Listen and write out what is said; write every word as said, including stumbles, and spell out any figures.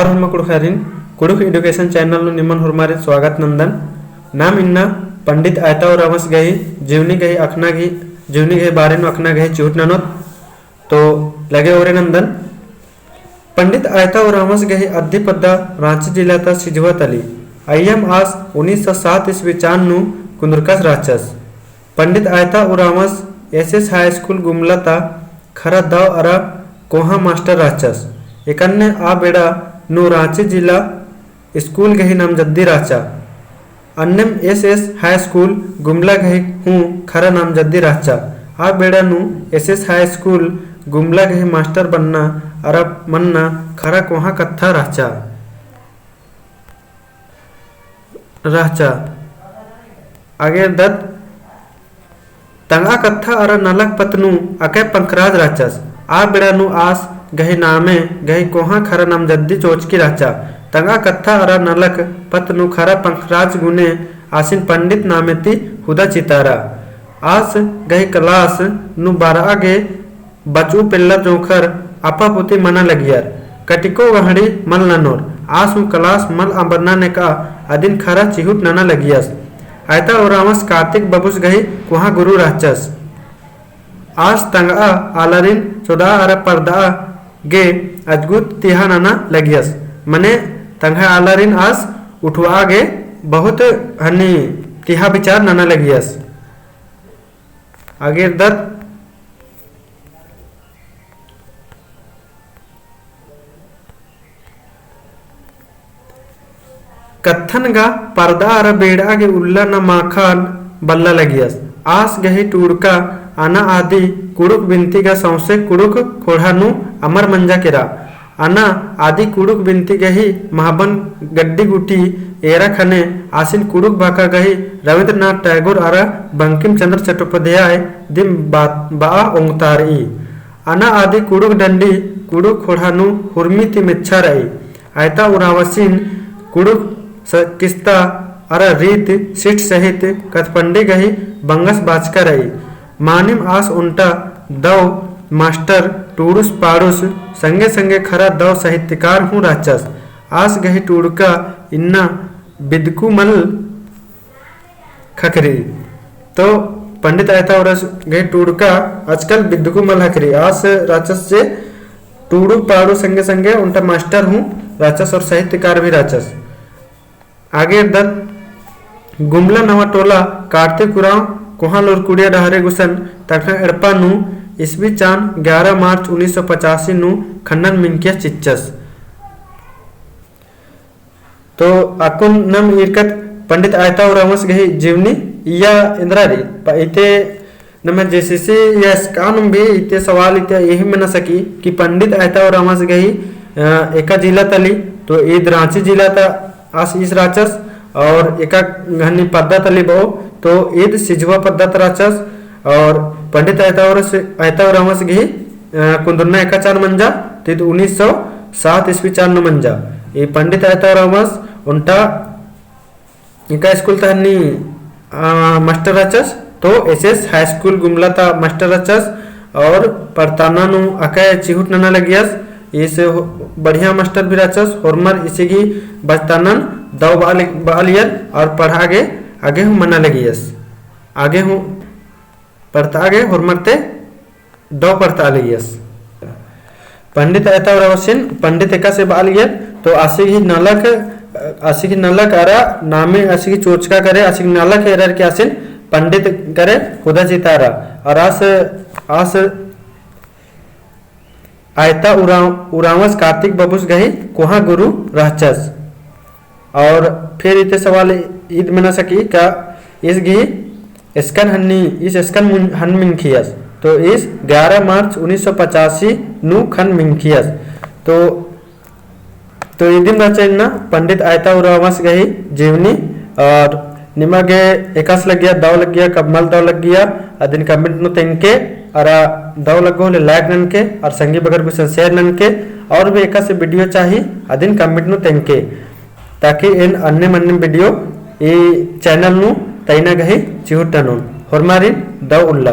होरमा कुँड़ुख़ारिन, कुँड़ुख़ education channel नू निमन होरमारिन स्वागत नन्दन। नाम इन्ना पंडित आयता उराँवस गही जीवनी गही अख़ना गही, जीवनी गही बारे नू अख़ना गही चिहुट ननोत। तो लगे ओरे नन्दन। पंडित आयता उराँवस गही अद्दी पद्दा राँची जिला ता सिझवा तली। अइय्यम आस उन्नीस सौ सात ईस्वी चान नू कुन्दुरकस रहचस। पंडित आयता उराँवस एस एस high school गुमला ता खरा दव अरा कोहाँ मास्टर रहचस। एकन्ने आ बेड़ा नू राँची जिला school गही नामजद्दी रहचा। अन्नेम एस एस high school गुमला गही हूँ खरा नामजद्दी रहचा। आ बेड़ा नू एस एस high school गुमला गही मास्टर बन्ना अरा मन्ना खरा कोहाँ कत्था रहचा। रहचा। आगे दत तंगआ कत्था अरा नलख पत्त नू अकय पंखराज रहचस। आ बेड़ा नू आस गही नामे गही कोहाँ खरा नामजद्दी चोचकी रहचा। तंगआ कत्था अरा नलख पत्त नू खरा पंखराज गुने आसिन पंडित नामे ती हुदा चितारा। आस गही class नू बारआ गे बचऊ पेल्लर जोंख़र आपा पुती मना लगियर। कटिको गहड़ी मल ननोर। आस हूँ class मल अम्बरना नेकआ अदिन खरा चिहुट नना लगियस। आयता उराँवस कार्तिक बबुस गही कोहाँ गुरु रहचस। आस तंगआ आलारिन चोदआ अरा परदआ गे अजगुत तिहा नना लगियस। मने तंगआ आलारिन आस उठुआ गे बहुत हन्नी तिहा विचार नना लगियस। आगे दत कत्थन गा परदआ अरा बेड़आ गे उल्ला ना माखन बल्ला लगियस। आस गही टूड़का अना आदि कुँड़ुख़ बिनती गा सौंसे कुँड़ुख़ ख़ोंड़हा नू अमर मंजा केरा। अना आदि कुँड़ुख़ बिनती गही महबन गड्डी गूटी एरा ख़ने आसिन कुँड़ुख़ भाखा गही रवींद्रनाथ टैगोर अरा बंकिम चंद्र चट्टोपाध्याय दिम बा-, बआ ओंगतारई। अना आदि कुँड़ुख़ डंडी कुँड़ुख़ ख़ोंड़हा नू हुरमी ती मेच्छा रई। आयता उराँवसिन कुँड़ुख़ स-, किस्ता अरा रीत सिट सहित कथपंडी गही बंगस बाचका रई। मानिम आस ओन्टा दव मास्टर टूड़ुस पाड़ुस संगे संगे खरा दव साहित्यकार हूँ रहचस। आस गही टूड़का इन्ना बिदकू मल ख़क्खरी। तो पंडित आयता उराँवस गही टूड़का आजकल बिदकू मल ख़क्खरी। आस रहचस जे टूड़ू पाड़ू संगे संगे ओन्टा मास्टर हूँ रहचस और साहित्यकार भी रहचस। आगे दत गुमला नवा टोला कार्तिक उराँव कोहाँ लोरकुड़िया डहरे गुसन तखना एड़पा नू ईस्वी चान ग्यारह मार्च उन्नीस सौ पचासी नू खंडन मिंकिया चिच्चस। तो अक्कुन नम ईरकत पंडित आयता उराँवस गही जीवनी इया एन्दरा रई। प-, इते नम्है JCC या स्कान भी इते सवाल इते एही मेना सकी कि पंडित आयता उराँवस गही, अ, एका जिला तली, तो ईद राँची जिला ता आस ईस रहचस और एका गहनी पद्दा तली बओ, तो ईद सिझवा पद्दा ता रहचस और पंडित आयता उराँवस, आयता उराँवस गही अ, कुन्दुरना एका चान मंजा, तो ईद उन्नीस सौ सात ईस्वी चान नू मंजा। ई पंडित आयता उराँवस ओन्टा एका स्कूल ता हन्नी, अ, मास्टर रहचस, तो एस एस high school गुमला ता मास्टर रहचस और पढ़ताना नू अकय चिहुट नना लगियस। ईस हो-, बढ़िया मास्टर भी रहचस, होरमर ईसी गही बचतानन दव बआ लि-, बआ लियर और पढ़आ गे आगे हूँ मना लगियस। आगे हूँ पढ़तआ गे होरमर ती दव पढ़तआ लगियस। पंडित आयता उराँवसिन पंडित एकासे बआ लगियर, तो आसी गही नलख, आसी गही नलख अरा नामे आसी गही चोचका करे, आसी गही नलख एरर की आसिन पंडित करे हुदा चितारा। और आस, आस आयता उराँव-, उराँवस कार्तिक बबुस गही कोहाँ गुरु रहचस। और फिर इते सवाल ईद मेना सकी का ईस गही एसकन हन्नी, ईस एसकन मुन-, हन मिंखियस। तो ईस ग्यारह मार्च उन्नीस सौ पचासी नू खन मिंखियस। तो, तो इदिम रहचा इन्ना पंडित आयता उराँवस गही जीवनी। और निमा गे एकासे लग्गिया, दव लग्गिया, कब मल दव लग्गिया, अदिन comment नू तेंगके, अरा दव लग्गो होले like ननके, और संगी बगर गुसन share ननके, और भी एकासे video चाही, अदिन comment नू तेंगके। ताकि एन अन्नेम अन्नेम video ई channel नू तइना गही चिहुट ननोन। होरमारिन दव उल्ला।